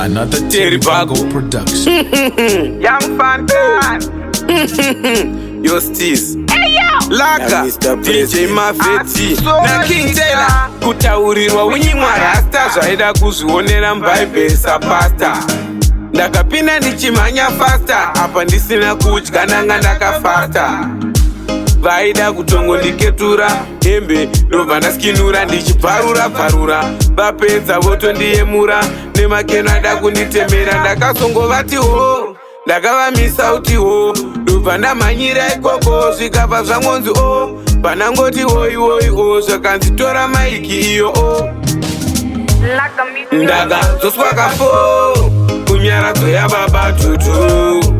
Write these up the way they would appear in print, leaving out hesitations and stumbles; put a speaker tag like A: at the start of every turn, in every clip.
A: Another
B: Terry
A: Terry
B: Bago.
A: Bago production.
B: Young Fantan. Yo Steez. Laka
C: Na Mr.
B: DJ
C: President.
B: Mavheti na King Taylor kutaurirwa unyimwa rasta zvaida kuzvionera mubhaibheri sapasta. Ndakapinda ndichimhanya faster, apa ndisina kudya, ndanga ndakafasta. Vaida kutongondiketura hembe, ndobva ndaskinura ndichibvarura bvarura. Vapedza votondiyemura nemakeno ada kunditemera. Ndakazongovati ho, ndakavamisa kuti ho, ndobva ndamhanyira ikoko. Zvikabva zvangonzi o, panangoti oi oi o, zvakanzi tora mic iyo o. Ndakadzoswa kafo kunyaradzo yababa tutu.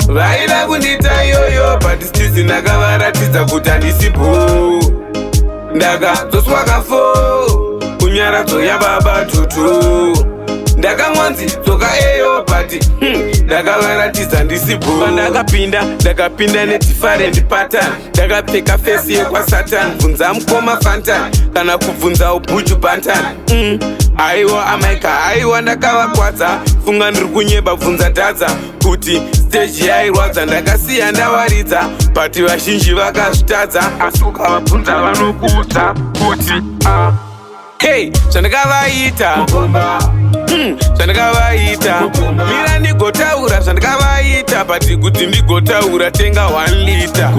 B: Vaida kundiita iyoyo, but stizi ndakavaratidza kuti handisipo. Ndakadzoswa kafo kunyaradzo yababa tutu. Ndakangonzi dzoka eyo, but ndakavaratidza ndisipo. Pandakapinda, ndakapinda nedifferent pattern, ndakapfeka face yekwasatan. Bvunza mukoma Fantan kana kubvunza uBuju Banton. Aiwa amaika, aiwa, ndakavakwadza. Funga ndiri kunyeba, bvunza dhadza kuti stage yairwadza. Ndakasiya ndavaridza, but vazhinji vakazvitadza, asi ukavabvunza vanokuudza kuti ah. Hey, zvandakavaita, zvandakavaita, mira ndigotaura zvandakavaita, but kuti ndigotaura tenga 1 liter.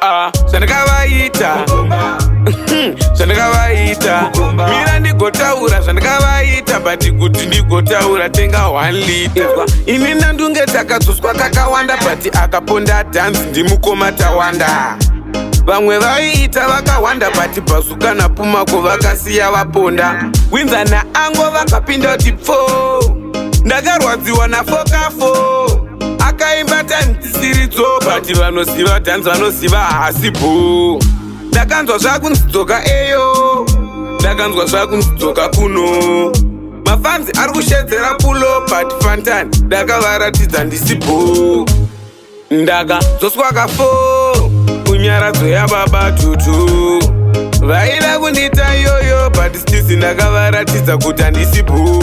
B: Ah, zvandakavaita, zvandakavaita, mira ndigotaura zvandakavaita, but kuti ndigotaura tenga 1 liter. Ini nandunge takadzoswa kakawanda, but akaponda dhanzi ndimukoma Tawanda. Vamwe vaiita vakawanda, but Bhazuka naPumako vakasiya vaponda. Winza naango vakapinda kuti pfo. Ndakarwadziwa nafokafo, akaimba tanzisiridzo, but vanoziva dhanzi vanoziva haasi bho. Ndakanzwa zvakunzi dzoka eyo, ndakanzwa zvakunzi dzoka kuno. Mafans ari kushedzera pulo, but Fantan ndakavaratidza ndisipo. Ndakadzoswa kafo kunyaradzo yababa tutu. Vaida kundiita iyoyo, but stizi ndakavaratidza kuti handisipo.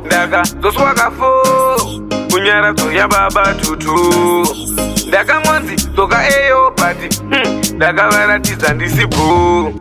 B: Ndakadzoswa kafo kunyaradzo yababa tutu. Ndakangonzi dzoka eyo, but ndakavaratidza ndisipo.